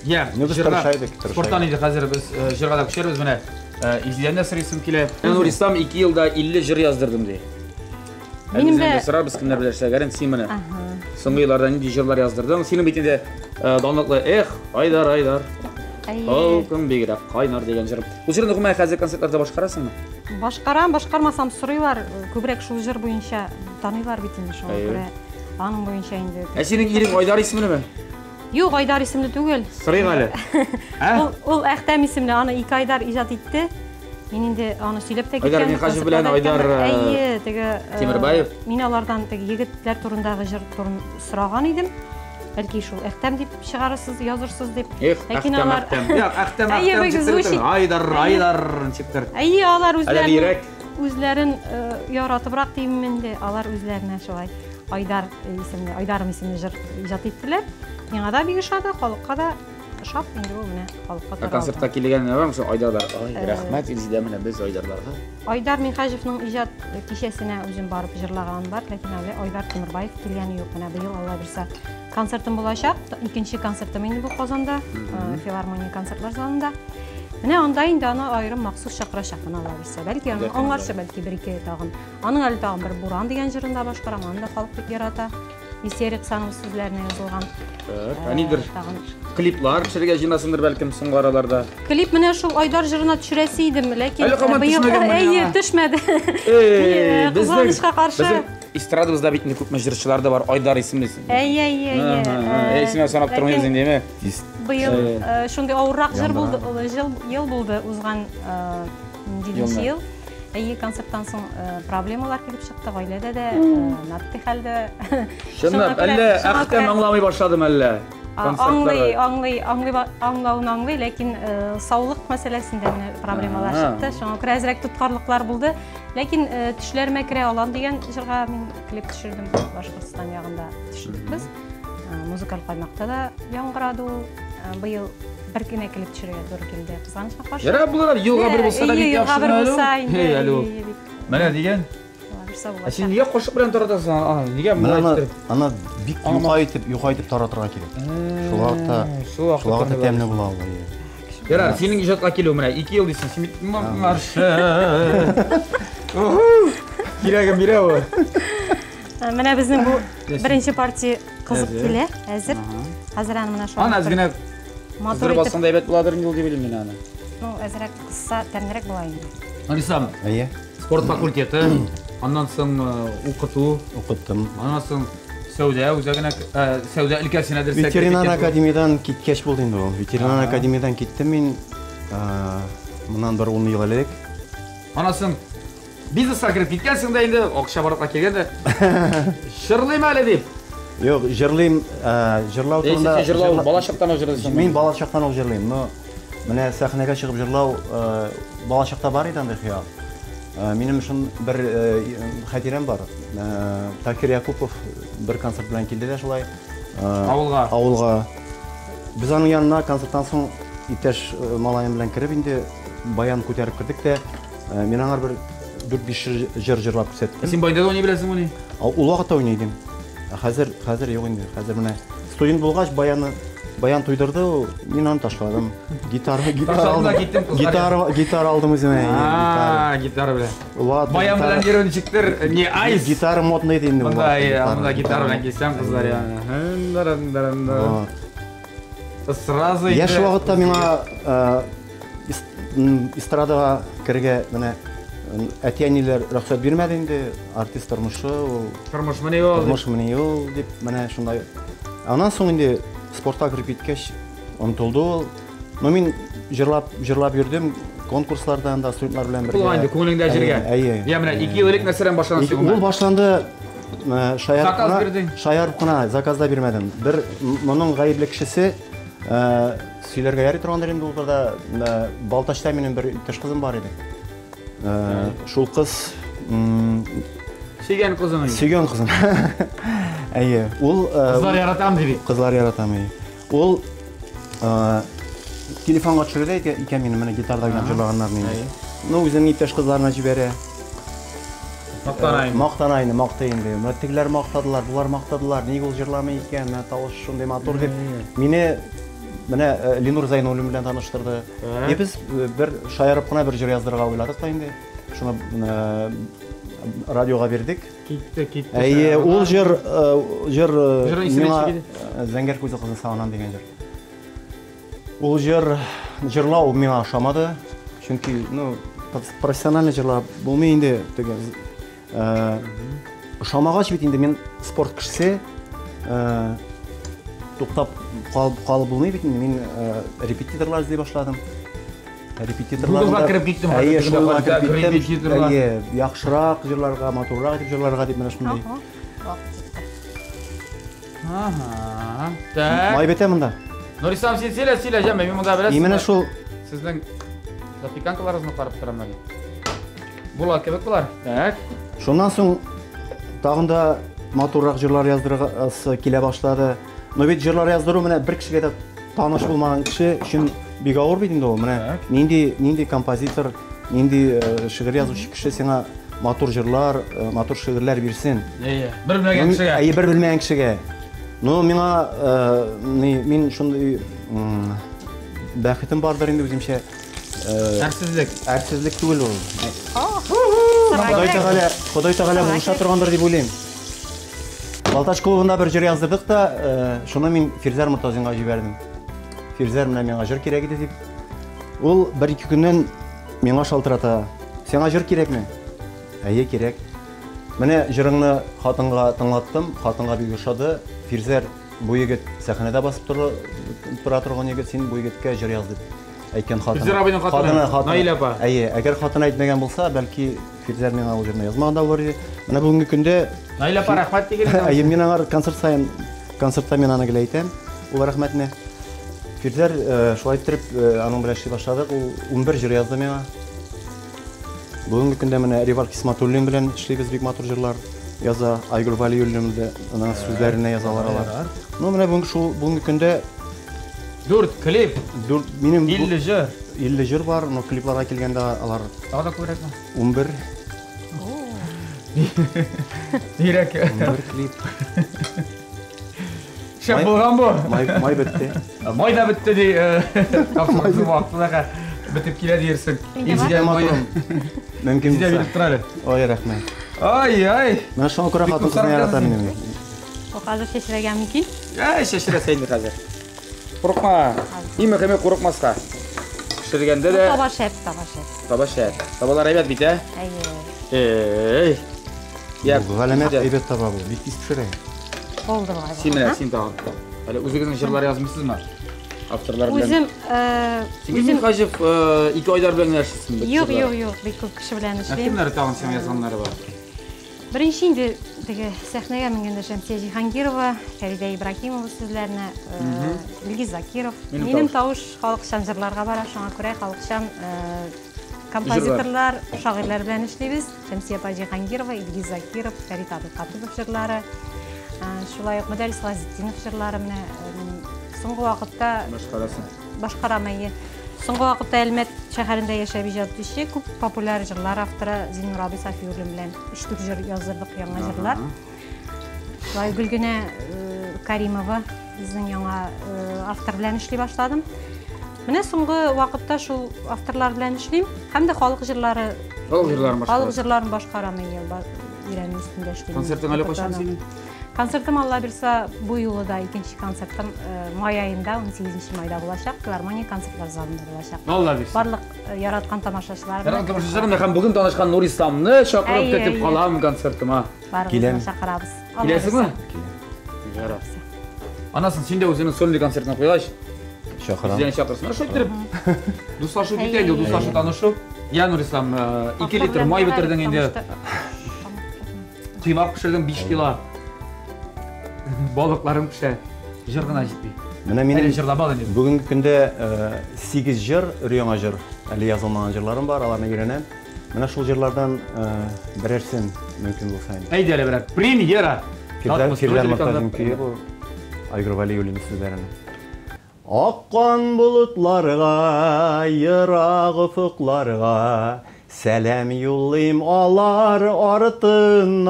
Я, Ну, без җырга, тырыша идек, тырыша спорттан идек. инде хәзер без җырга да күчәрбез менә. Илзидән дә сорыйсым килә. Нур Ислам 2 елда 50 җыр яздырдым ди. Минем Минем дә сорарбыз кемнәр белән эшләгәнен, син менә. Соңгы елларда нинди җырлар яздырдың? Синең бит инде данлыклы Эх, Айдар, Айдар. Әйе. Холкым бигрәк кайнар дигән җыр. Бу җырны гомумән хәзер концертларда башкарасыңмы? Башкарам, башкармасам сорыйлар, күбрәк шул җыр буенча таныйлар бит инде шуңа Әйе. күрә. Аның буенча инде. Ә синең ирең Айдар исемлеме? Юк, Айдар исемле түгел. Сорыйк әле. Ә? Ул, ул Әхтәм исемле, аны ике Айдар иҗат итте. Мин инде аны сөйләп тә Айдар киткән. Минһаҗев белән Айдар, Әйе, теге Тимербаев. Мин алардан теге егетләр турындагы җыр турын сораган идем. Бәлки шул Әхтәм дип чыгарырсыз, язырсыз дип. Эх, Ләкин Әхтәм, алар Әхтәм. Юк, Әхтәм, Әйе, Әхтәм бик чиктер. звучит. Айдар, Айдар чиктер. Әйе, алар үзләрен Әдәбирәк. үзләрен яратыбрак дим инде, алар үзләренә шулай Айдар исемле, Айдарым исемле җыр иҗат иттеләр. Миңа да бик ошады, халыкка да ошап, инде ул менә халыкка Ә таралды. концертка килгән бармы шул Айдарлар? Ай, рәхмәт Илзидә, менә без Айдарларга. Айдар Минһаҗевның иҗат кичәсенә үзем барып җырлаганым бар, ләкин әле Айдар Тимербаев килгәне юк. Менә быел Алла бирсә концертым булачак. Икенче концертым инде бу Казанда, филармония концертлар залында. Менә анда инде аны аерым махсус чакырачакмын Алла бирсә. Бәлки аны аңларчы, бәлки бер-ике тагын. Аның әле тагын бер Буран дигән җырын да башкарам, аны да халык бик ярата. Илсөя Риксанова сүзләренә язылган. Так, ә нидер Тагын клиплар төшерергә җыенасыңдыр бәлкем соңгы араларда. Клип менә шул Айдар җырына төшерәсе идем, ләкин Әле һаман быел төшмәгәнме әйе, яңа? төшмәде. Эй, Кызганычка каршы. Безнең эстрадабызда бит инде күпме җырчылар да бар, Айдар исемле. Әйе, әйе, әйе. Әй, син санап тормыйбыз инде, әйме? Быел шундый авыррак җыр булды, ел булды узган 7 ел. Әйе, концерттан соң проблемалар килеп чыкты гаиләдә дә, матди хәлдә. Чынлап, әллә Әхтәм аңламый башладым әллә? Аңлый, аңлый, аңлый, аңлавын аңлый, ләкин саулык мәсьәләсендә менә проблемалар чыкты. Шуңа күрә әзрәк тоткарлыклар булды. Ләкин төшләремә керә алам дигән җырга мин клип төшердем. Башкортстан ягында төшердек без. Музыкаль каймакта да яңгырады ул. Быел бер генә клип төшерергә туры килде. Кызганычка каршы. Ярар булыр, елга бер булса да бик яхшы әле ул. Менә дигән. Ә син нигә кашык белән таратасың? Аны нигә Менә аны, аны бик юка итеп, юка итеп таратырга кирәк. Шул вакытта, шул вакытта тәмле була ул. Ярар, синең иҗатка килү менә 2 ел дисең, син бит моңарчы. Кирәген бирә ул. Менә безнең бу беренче партия кызып килә, әзер. Хәзер аны менә шул. Аны әз генә Матур Кыздырып итеп. алсаң да әйбәт буладыр инде ул дип уйлыйм мин аны. Ну, әзрәк кызса тәмлерәк була инде. Нурислам, Әйе. спорт факультеты, аннан соң укыту, Укыттым. аннан соң сәүдә үзәгенә, сәүдә өлкәсенә дөресрәк. Ветеринар академиядән киткәч булды инде ул. Ветеринар академиядән киттем мин. Моннан бер 10 ел элек. Аннан соң бизнеска кереп киткәнсең дә инде, акча барлыкка килгән дә. Җырлыйм әле дип. Юк, җырлыйм, җырлау турында. Син җырлау бала чактан ук җырлыйсың. Мин бала чактан ук җырлыйм, но менә сәхнәгә чыгып җырлау бала чакта бар иде андый хыял. Минем шун бер хатирәм бар. Такир Якупов бер концерт белән килде дә шулай. Авылга. Авылга. Без аның янына концерттан соң иптәш малаем белән кереп инде баян күтәреп кердек тә, мин аңар бер 4-5 җыр җырлап күрсәттем. Син баянда да уйный беләсеңмени? Ул вакытта уйный идем. Хәзер, хәзер юк инде. Хәзер менә студент булгач баяны баян туйдырды ул, мин аны ташладым. Гитара, гитара алдым. Киттем, гитара, гитара алдым үземә. А, гитара белән. Баян белән йөрү ничектер, не айс. Гитара модный иде инде. Монда, монда гитара белән килсәң, кызлар янына. Сразу Яшь вакытта миңа эстрадага керергә менә әти-әниләр рөхсәт бирмәде инде. Артист тормышы ул. Тормышмыни ул? Тормышмыни ул дип менә шундай. Аннан соң инде спортка кереп киткәч онытылды ул. Но мин җырлап, җырлап йөрдем конкурсларда анда студентлар белән бергә. Булган инде күңелеңдә җиргә. Әйе. Я менә 2 ел элек нәрсәдән башланды син? Ул башланды шаярып кына, шаярып кына, заказ да бирмәдем. Бер моның гаепле кешесе сөйләргә ярый торгандыр инде ул турыда. Балтачта минем бер иптәш кызым бар иде. Шул кыз сөйгән кызың. Сөйгән кызым. Әйе, ул кызлар яратам дип. Кызлар яратам, әйе. Ул телефонга төшерә икән мине, менә гитарда гына җырлаганнарны инде. Ну, үзенең иптәш кызларына җибәрә. Мактана инде. Мактана инде, мактый инде. Менә тегеләр мактадылар, булар мактадылар. Нигә ул җырламый икән? Менә тавыш шундый матур дип. Мине менә Ленур Зайнуллин белән таныштырды. И без бер шаярып кына бер җыр яздырырга уйладык та инде. Шуны радиога бирдек. Китте, китте. Әйе, ул җыр җыр миңа Зәңгәр күзле кызны сагынам дигән җыр. Ул җыр җырлау миңа ошамады. Чөнки, ну, профессиональный җырлап булмый инде теге. Ошамагач бит инде мин спорт кешесе, туктап калып булмый бит инде. Мин репетиторлар эзли башладым. Репетиторлар. Гуглга кереп киттем. Әйе, шуңа кереп киттем. Әйе, яхшырак җырларга, матуррак итеп җырларга дип менә шундый. Ага. Так. Май бетә монда. Нурислам, син сөйлә, сөйлә, җәмә, мин монда беләсең. Именно шул сезнең запеканкаларыгызны карап торам әле. Була кебек болар. Так. Шуннан соң тагын да матуррак җырлар яздырасы килә башлады. Но бит җырлар яздыру менә бер кешегә дә таныш булмаган кеше өчен бик авыр бит инде ул. Менә нинди нинди композитор, нинди шигырь язучы кеше сиңа матур җырлар, матур шигырьләр бирсен. Әйе, бер белмәгән кешегә. Әйе, бер белмәгән кешегә. Ну, миңа мин шундый бәхетем бардыр инде үземчә. Әрсезлек. Әрсезлек түгел ул. Ходай Тәгалә, Ходай Тәгалә булыша торгандыр дип уйлыйм. Балтач клубында бер җыр яздырдык та, шуны мин Фирзәр Мортазинга җибәрдем. Фирзәр, менә миңа җыр кирәк иде дип. Ул бер-ике көннән миңа шалтырата. Сиңа җыр кирәкме? Әйе, кирәк. Менә җырыңны хатынга тыңлаттым, хатынга бик ошады. Фирзәр, бу егет сәхнәдә басып тора торган егет, син бу егеткә җыр яз дип әйткән хатыны. Фирзәр абыйның хатыны, Наилә апа. Әйе, әгәр хатыны әйтмәгән булса, бәлки Фирзәр миңа ул җырны язмаган да булыр иде. Менә бүгенге көндә Наилә апа рәхмәт диген. Әйе, мин аңар концерт саен, концертта мин аны гел әйтәм, ул рәхмәтне. Фирзәр шулай иттереп аның белән эшли башладык. Ул 11 җыр язды миңа. Бүгенге көндә менә Ривар Кисматуллин белән эшлибез, бик матур җырлар яза. Айгөл Валиуллин белән аның сүзләренә язалар алар. Ну, менә бүгенге шул бүгенге көндә 4 клип, 4 минем 50 җыр. 50 җыр бар, но клипларга килгәндә алар тагы да күбрәкме? 11. Бигрәк. 11 клип. Шәп булган бу. Май бетте. Май да бетте ди. Тапшыру вакытында бетеп килә диерсең. Илзидә матурым. Мөмкин булса. Биреп тор әле. Ой, рәхмәт. Ай, ай. Менә шуңа күрә хатын кызны яратам инде мин. Бу хәзер чәчрәгә мөмкин. Әй, чәчрәсә инде хәзер. Курыкма. Иң мөһиме курыкмаска. Пешергәндә дә Таба шәп, таба шәп. Таба шәп. Табалар әйбәт бит, ә? Әйе. Эй. Я, Галәмәт әйбәт таба бу. Бик тиз пешерә. Булды болай. Син менә, син тагын. Әле үзегезнең җырлар язмыйсызмы? Авторлар белән. Үзем, Син үзең Хаҗев ике Айдар белән генә эшлисеңме? Юк, юк, юк, бик күп кеше белән Ә эшлим. кемнәр тагын сиңа язганнары бар? Беренче инде теге сәхнәгә менгәндә Шәмсия Җиһангирова, Фәридә Ибраһимова сүзләренә, Илгиз Закиров. Минем тавыш халыкчан җырларга бара, шуңа күрә халыкчан композиторлар, шагыйрьләр белән эшлибез. Шәмсия апа Җиһангирова, Илгиз Закиров, Фәрит абый Катыбов җырлары, шулай ук Мөдәррис Газетдинов җырлары менә соңгы вакытта башкарасың. Башкарам, әйе. Соңгы вакытта Әлмәт шәһәрендә яшәп иҗат итүче күп популяр җырлар авторы Зиннур абый Сафиуллин белән өч-дүрт җыр яздырдык, яңа җырлар. Шулай Гөлгенә Каримова безнең яңа автор белән эшли башладым. Менә соңгы вакытта шул авторлар белән эшлим һәм дә халык җырлары Халык җырларын башкарасың. Халык җырларын башкарам, әйе, өйрәнү өстендә эшлим. Концертың әле кайчан синең? Концертым, Алла бирса, бу юлы да икенче концертым май аенда, 18 майда булачак, филармония концертлар залында булачак. Алла бирса. Барлык яраткан тамашачылар. Яраткан тамашачылар һәм бүген танышкан Нурисламны чакырып көтеп калам концертыма. Барыгызны чакырабыз. Киләсеңме? Ярар. Анасын син дә үзеңнең сольный концертына куйгач, чакырам. Үзеңне чакырсын. Шулай итеп, дуслашу бит инде, дуслашу, танышу. Я, Нурислам, 2 литр май бетердең инде. Коймак пешердең 5 кило. Балыкларым пешә. Җыр гына җитми. Менә минем җырлап инде. Бүгенге көндә 8 җыр, өр-яңа җыр. Әле язылмаган җырларым бар, аларны өйрәнәм. Менә шул җырлардан берәрсен мөмкин булса инде. Әйдә әле берәр. Премьера. Фирдәр Мортазин көе бу. Айгөл Вәлиуллина сүзләренә. Аккан болытларга, ерак офыкларга сәлам юллыйм алар артыннан.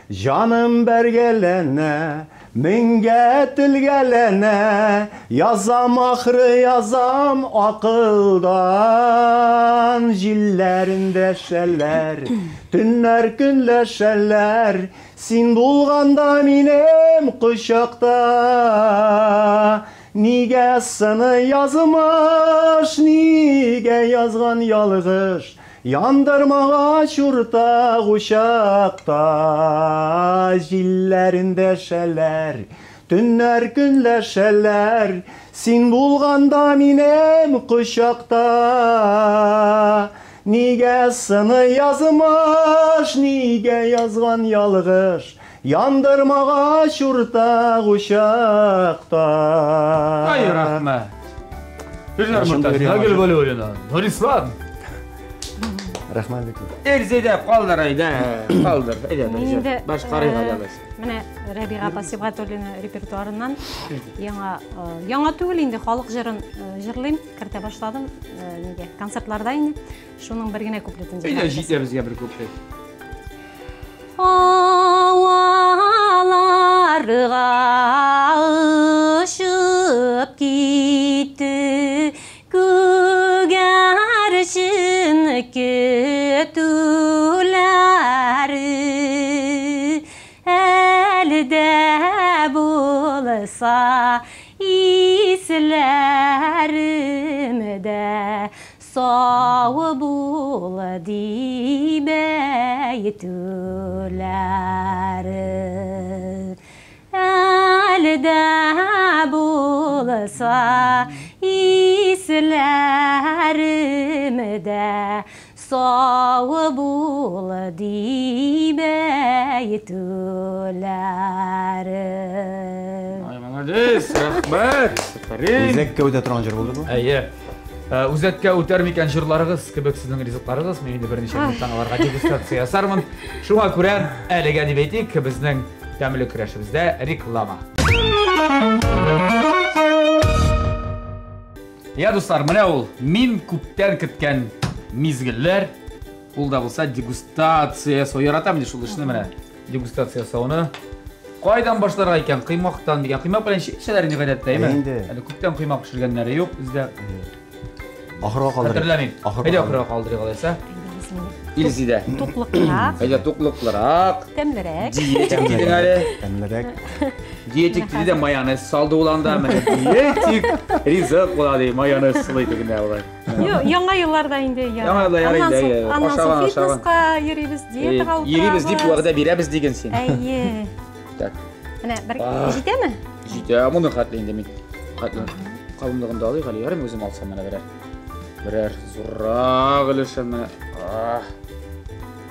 Җаным бәргәләнә, меңгә телгәләнә, язам ахры, язам акылдан. Җилләр эндәшәләр, төннәр көнләшәләр, син булганда минем кочакта. Нигә сыны язмыш, нигә язган ялгыш, яндырмагач уртак учакта. Җилләр эндәшәләр, төннәр көнләшәләр, син булганда минем кочакта. Нигә сыны язмыш, нигә язган ялгыш, яндырмагач уртак учакта. Ай, рәхмәт. Гөлнар Мортазина, Айгөл Вәлиуллина, Нурислам. Рәхмәт бик. Эльзидә калдыр әйдә, калдыр. Әйдә, Инде башкарыйк әле. Менә Рәбига апа Сибгатуллина репертуарыннан яңа, яңа түгел инде халык җырын җырлыйм, кертә башладым нигә концертларда инде. Шуның бер генә куплетын җырлап. Әйдә, җитә безгә бер куплет. Аваларга очып китте күгәрчен көтүләре, әле дә булса исләремдә сау бул дип әйтүләре. Әле дә булса исләремдә сау бул дип әйтүләре. Ай, молодец, рәхмәт. Үзәккә үтә торган җыр булды бу. Әйе. Үзәккә үтәр микән җырларыгыз кебек сезнең ризыкларыгыз? Мин инде берничә минуттан аларга дегустация ясармын. Шуңа күрә әлегә дип әйтик, безнең тәмле көрәшебездә реклама. Я, дуслар, менә ул мин күптән көткән мизгелләр. Ул да булса дегустация ясау. Яратам инде шул эшне менә. Дегустация ясауны. Кайдан башларга икән? Кыймактан дигән. Кыймак белән эчәләр инде гадәттә, әйме? Инде. Әле күптән кыймак пешергәннәре юк бездә. Ахырга калдырыйк. Хәтерләмим. Әйдә ахырга калдырыйк алайса. Илзидә. Туклыклырак. Әйдә туклыклырак. Тәмлерәк. Диетик дидең әле. Тәмлерәк. Диетик диде дә майонез салды ул анда. Менә диетик ризык була ди, майонез сылый тегендә болай. Юк, яңа елларда инде ярый. Яңа елда ярый Аннан инде, соң- әйе. Аннан соң Ашаган, ашаган. фитнеска йөрибез, диетага утырабыз. Йөрибез дип вәгъдә бирәбез диген син. Әйе. Так. Менә бер Ah. җитәме? Җитә, моны хәтле инде мин. Хәтле кабымлыгын да алыйк әле, ярыймы үзем алсам менә берәр. Берәр зуррак өлешен менә. Ах.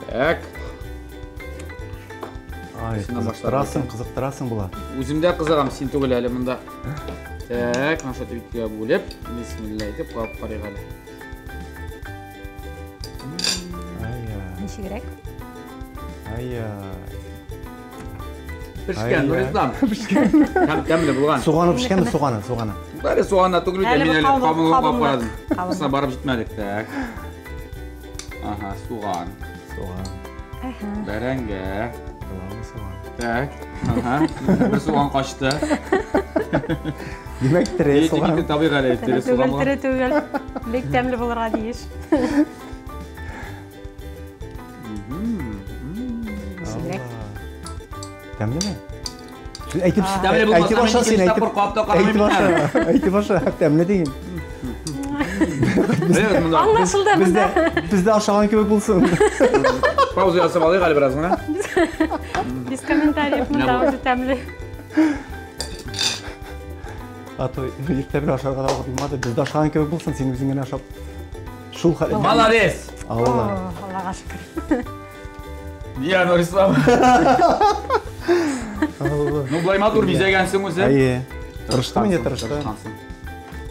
Так. Ай, Синнән башларга кызыктырасың, кызыктырасың була. Үзем дә кызыгам, син түгел әле монда. Так, менә шулай икегә бүлеп, бисмилла әйтеп кабып карыйк әле. Ай-яй. Ничегрәк? Ай-яй. Пешкән, Ай-яй. Нурислам. Пешкән. Һәм тәмле булган. Суганы пешкәнме? Суганы, суганы. Бәре суганна түгел икән, Әле мин бу әле кабым- кабымлык кабып кабымлык. карадым. Кабымлык. Монысына барып җитмәдек. Так. Ага, суган. Суган. Әһә. Бәрәңге. Главный суган. Так. Ага. Бер суган качты. Димәк, тере Диетик суган. итеп табыйк әле, Тере тере түгел, суган булган. тере түгел. Бик тәмле булырга тиеш. Ничегрәк? Тәмлеме? Әйтеп, Тәмле булмаса, әйтеп аша мин син, икенче әйтеп. тапкыр кабып та карамыйм Әйтеп аша, әйтеп аша, тәмле диген. Әйе, монда Аңлашылды Бездә, монда. бездә ашаган кебек булсын. пауза ясап алыйк әле бераз гына. Без комментариев монда Менә бу. үзе тәмле. А то иртә белән ашарга да вакыт булмады. Бездә ашаган кебек булсын, син үзең генә ашап. Шул хәл. Молодец! Алла. О, Аллага шөкер. Я, Нурислам. Алла. Ну, болай матур бизәгәнсең үзе. Әйе. Тырыштым инде, тырыштым. Тырышкансың.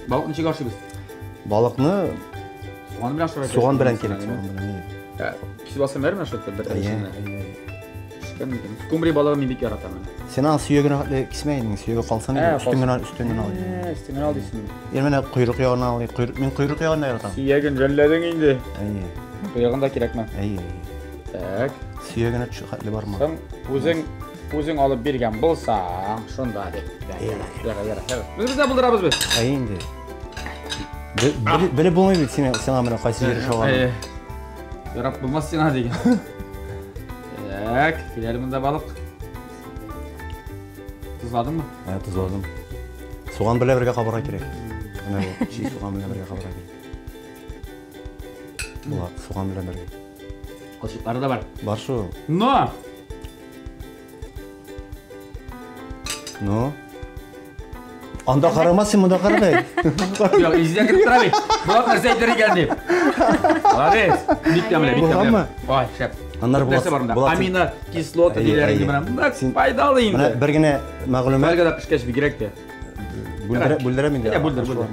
Балык ничек ашыйбыз? Балыкны Суган белән ашарга суган белән кирәк, суган белән. әйе. Кисеп алсам ярыймы шул бер Әйе, өлешен? әйе. Пешкән микән? Скумбрия балыгын мин бик яратам. менә. Син аны сөягенә хәтле кисмә инде, сөяге калсын Ә, инде, өстен калсын. генә, өстен генә ал. Ә, өстен генә ал дисеңме? Мин менә койрык ягына ал, койрык, мин койрык ягына яратам. Сөяген жәлләдең инде. Әйе, Койрыгын да кирәкме? әйе. Так. Сөягенә төшү хәтле барма. Соң үзең үзең алып биргән булсаң, шунда дип. Яра, яра, яра. Без бездә булдырабыз без. Әйе инде. Белеп булмый бит сиңа, сиңа менә кайсы җире ошаган. Әйе. Ярап булмас сиңа дигән. Так, кил әле монда балык. Тозладыңмы? Ә, тозладым. Суган белән бергә кабырга кирәк. Менә бу чи суган белән бергә кабырга кирәк. Була, суган белән бергә. Кылчыклары да бар. Бар шул. Но! Ну. Анда карама син, монда кара бәй. Юк, изгә кереп тора бит. Булат нәрсә әйтер икән дип. Молодец. Бик тәмле, бик тәмле. Булганмы? Ай, шәп. Аннары Нәрсә бар монда? Булат- Амино кислота Әйе, диләр инде әйе. менә. Монда Син- файдалы Менә инде. бер генә мәгълүмат Фольгада пешкәч бигрәк тә. бүлдерә, бүлдерәм инде. Әйдә, бүлдер, бүлдер.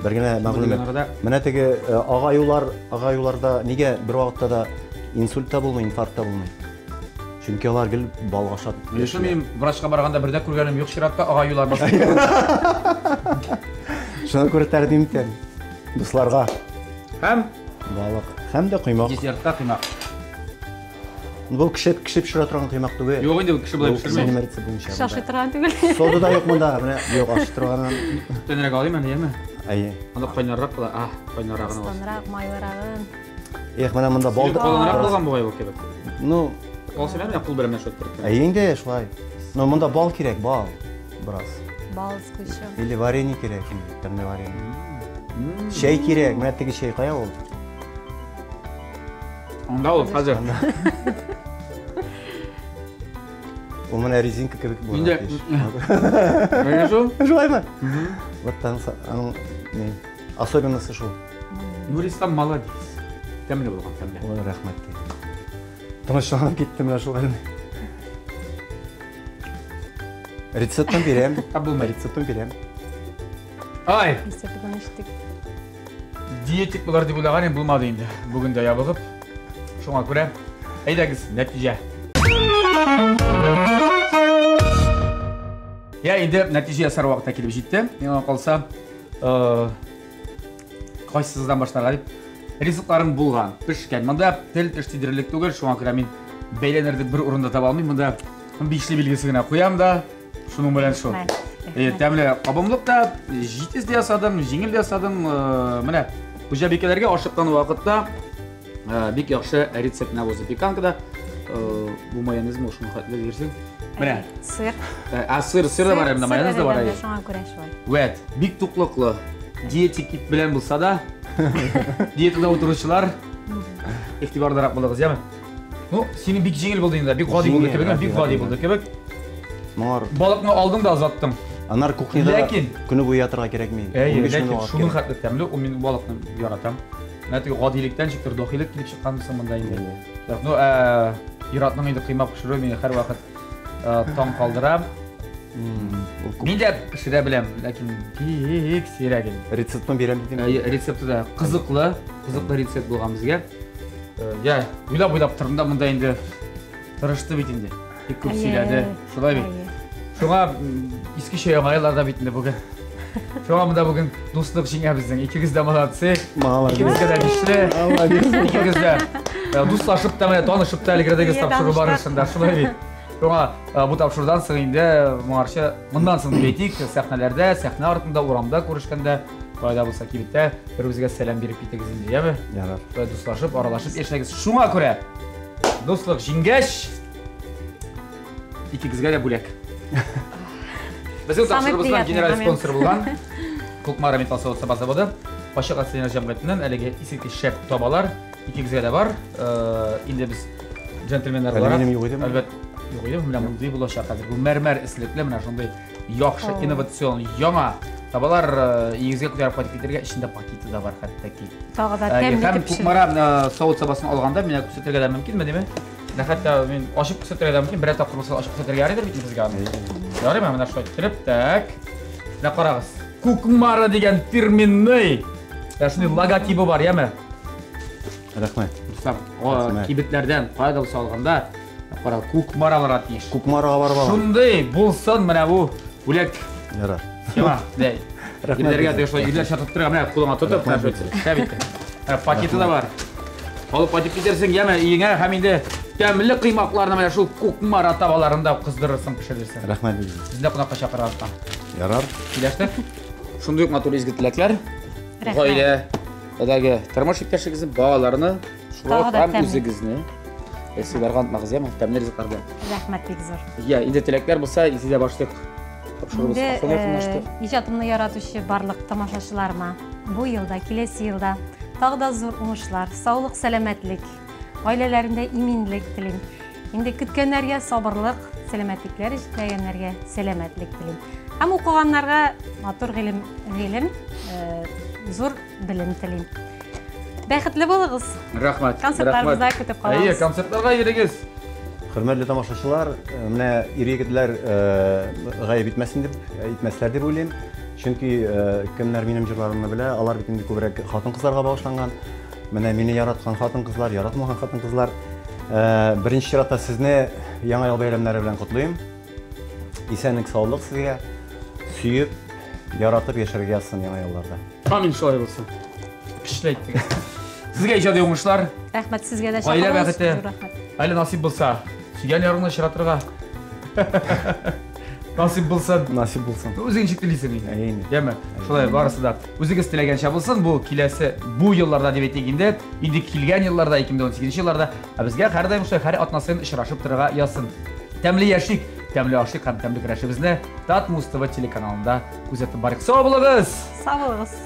Бер генә мәгълүмат. арада. Менә теге агаюлар, агаюларда нигә бер вакытта да инсульт та булмый, инфаркт та булмый? Чөнки алар гел балык ашап. Шул мин врачка барганда бер дә күргәнем юк чиратта агаюлар басып. Шуңа күрә тәкъдим итәм дусларга Һәм балык һәм дә коймак. десертта коймак. Бу кеше кеше пешерә торган коймак түгел. Юк инде кеше болай Бу пешерми. минем рецепт буенча. Кеше ашый торган түгел. Сода да юк монда, менә юк ашый торган. Төнрәк алыйм әле, яме? Әйе. Анда кайнаррак була. А, кайнаррагын аласың. Асланрак, майлырагын. Эх, менә монда бал. Калынрак булган бугай бу кебек. Ну, Алсам менә кул белән шөт торып. әйе инде шулай. Но монда бал кирәк, бал. Бераз. Бал сгущен. Или варенье кирәк, шундый тәмле варенье. Чәй кирәк, менә теге чәй кая ул? Анда ул хәзер. Ул менә резинка кебек була. Инде- Менә шул. Шулаймы? Вот там аның не особенности шул. Нурислам молодец. Тәмле булган, тәмле. Ой, рәхмәт. Тынычланып киттем менә шул хәлне. Рецептын бирәм. Тап булмый. Рецептын бирәм. Ай, Рецептын ишеттек. диетик булар дип уйлаган идем, булмады инде. Бүген дә ябыгып. Шуңа күрә әйдәгез, нәтиҗә. Я инде нәтиҗә ясар вакыт та килеп җитте. Миңа калса, кайсысыздан башларга дип ризыкларым булган, пешкән. Монда тел теш тидерерлек түгел, шуңа күрә мин бәйләнерлек бер урында таба алмыйм. Монда бишле билгесе генә куям да, шуның белән шул. Рәхмәт. Тәмле кабымлык та җитез дә ясадым, җиңел дә ясадым. Менә хуҗабикәләргә ашыккан вакытта бик яхшы рецепт менә бу запеканкада. Бу майонезмы шуны хәтле бирсең. Менә. Сыр. Ә сыр, сыр да бар, менә майонез да бар. Шуңа күрә шулай. Вәт, бик туклыклы. Диетик ит белән булса да, диетада утыручылар игътибарлырак булыгыз, яме? Ну, синең бик җиңел булды инде, бик гади булды кебек, бик гади булды кебек. Моңар Балыкны алдың да озаттың. Анар кухняда Ләкин көне буе ятырга кирәкми. Әйе, ләкин шуның хәтле тәмле, ул мин балыкны яратам. Менә теге гадилектән чиктер дохилек килеп чыккан соң монда инде. Ну, ә ир-атның инде коймак пешерүе мине һәрвакыт таң калдыра. Мин дә пешерә беләм, ләкин бик сирәк инде. Рецептын бирәм дидем. Рецепты да кызыклы, кызыклы рецепт булган безгә. Я, уйлап-уйлап тордым да монда инде тырышты бит инде. Бик күп сөйләде. Шулай бит. Шуңа искечә яңа елларда бит инде бүген. Шуңа монда бүген дуслык җиңә безнең. Икегез дә молодцы. Икегезгә дә бишле. Икегез дә дуслашып та менә танышып та өлгердегез тапшыру барышында. Шулай бит. Шуңа бу тапшырудан соң инде моңарчы моннан соң дип әйтик, сәхнәләрдә, сәхнә артында, урамда күрешкәндә, кайда булса кибеттә бер-беребезгә сәлам биреп китегез инде, яме? Ярар. Дуслашып, аралашып яшәгез. Шуңа күрә дуслык җиңгәч, икегезгә дә бүләк. Безнең тапшыруыбызның генераль спонсоры булган Кукмара металл савыт саба заводы Ачык акционер җәмгыятеннән әлеге искиткеч шәп табалар икегезгә дә бар. Инде без джентльменнар буларак. Минем юк идеме? Әлбәт, юк иде. Менә мондый булачак хәзер. Бу мәрмәр эслекле, менә шундый яхшы инновацион яңа табалар өегезгә күтәреп кайтып китәргә, эчендә пакеты да бар хәтта ки. Тагы да тәмле итеп. Кукмара савыт сабасын алганда менә күрсәтергә дә мөмкинме, диме? Менә хәтта мин ачып күрсәтергә дә мөмкин, берәр тапкыр булса ачып күрсәтергә ярыйдыр бит безгә аны. Ярыймы? Менә шулай иттереп, так. Менә карагыз. Кукмара дигән фирменный. Ә шундый логотибы бар, яме? Рәхмәт. Дуслар, кибетләрдән кая да булса алганда, кара Кукмараларга тиеш. Кукмарага барып алам. Шундый булсын менә бу бүләк. Ярар. Сиңа, дәй. Ирләргә дә шулай ирләр чатып тора, менә кулыңа тотып, менә шулай. Шәп итте. Пакеты да бар. Алып кайтып китерсең, яме өеңә һәм инде тәмле коймакларны менә шул Кукмара табаларында кыздырырсың, пешерерсең. Рәхмәт. Безне дә кунакка чакырасың. Ярар. Киләштек. Шундый ук матур изге теләкләр. Гаиләдәге тормыш иптәшегезне, балаларны, шулай ук һәм үзегезне сыйларга онытмагыз, яме, тәмле ризыклар белән. Рәхмәт бик зур. Я, инде теләкләр булса, изгедә башлыйк. Инде иҗатымны яратучы барлык тамашачыларыма бу елда, киләсе елда тагы да зур уңышлар, саулык, сәламәтлек, гаиләләрендә иминлек телим. Инде көткәннәргә сабырлык, сәламәтлекләр җитмәгәннәргә сәламәтлек телим. Һәм укыганнарга матур гыйлем, гыйлем, зур белем телим. Бәхетле булыгыз. Рәхмәт. Концертларыбызда көтеп калабыз. Әйе, концертларга йөрегез. Хөрмәтле тамашачылар, менә ир-егетләр гаеп итмәсен дип, итмәсләр дип уйлыйм. Чөнки кемнәр минем җырларымны белә, алар бит инде күбрәк хатын-кызларга багышланган. Менә мине яраткан хатын-кызлар, яратмаган хатын-кызлар. Беренче чиратта сезне Яңа ел бәйрәмнәре белән котлыйм. Исәнлек, саулык сезгә. Сөеп, яратып яшәргә язсын яңа елларда. Амин, шулай булсын. Көчле әйттегез. Сезгә иҗади уңышлар. Рәхмәт сезгә дә Гаилә бәхете. Әле насыйп булса, сөйгән ярыңны очратырга. Насыйп булсын. Насыйп булсын. Үзең ничек телисең инде. Әйе инде. Яме, шулай барысы да. Үзегез теләгәнчә булсын, бу киләсе бу елларда дип әйтик инде, инде килгән елларда, 2018 елларда, ә безгә һәрдаим шулай һәр атна саен очрашып торырга язсын. Тәмле яшик, тәмле ашыйк һәм тәмле көрәшебезне Татмуз ТВ телеканалында күзәтеп барыйк. Сау булыгыз! Сау булыгыз!